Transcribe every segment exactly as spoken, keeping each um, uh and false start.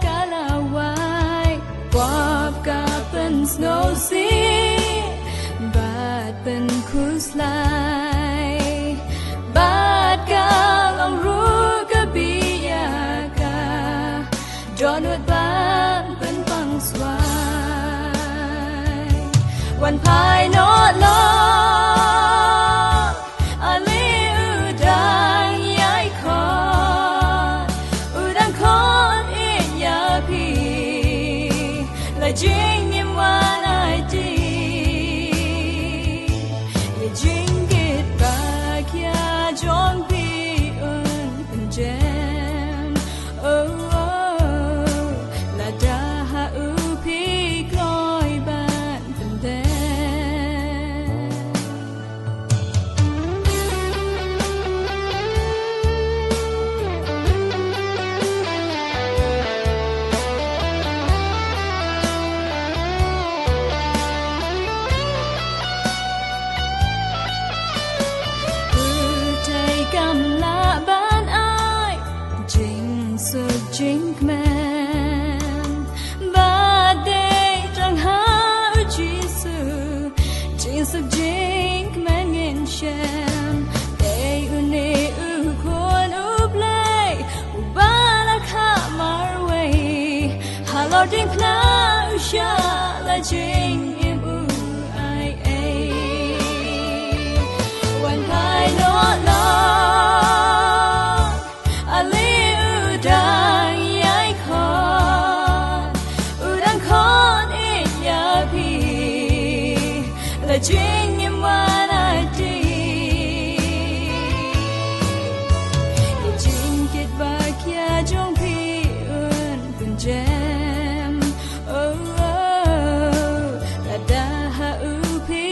Ka la wai, pop ka pynsngewsih bad pynkhuslai, bad ka long ruh ka bia ka dohnud ban pynpangswai. Wan phai noh lok, ale u dang ïai khot, u dang khot ïa phi. La jingim wan ai ti, la jingkit ba khia jong phi un pynjem. Oh, oh, lada ha u phi kloi ban pyndem. Utai kam lah ban ai jingsuk jingkmen, ba dei tang ha u Jisu jingsuk jingkmen ngin shem. Dei une u Khun u Blei uba la khah marwei, halor diengphna u shah, la jingim u ai ei. Wan phai noh lok, ale u dang ïai khot, u dang khot ïa phi. La jingim wan ai ti, la jingkit ba khia jong phi un pynjem. Oh, oh, lada ha u phi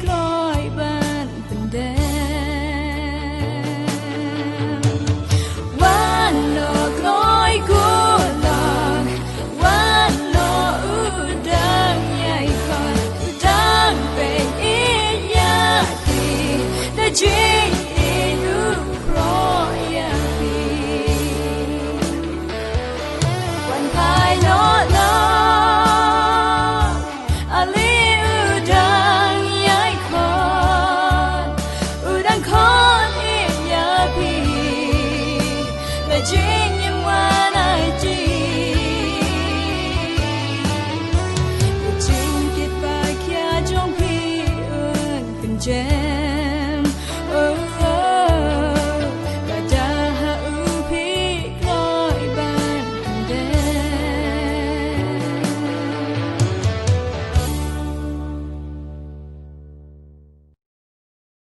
kloi ban pyndem. Wan noh kloi kulok, wan noh u dang ïai khot, u dang peit ïa phi, da jingïeit u khroh ïa phi. Wan phai noh lok, ale u dang ïai khot, u dang khot ïa phi. La jingim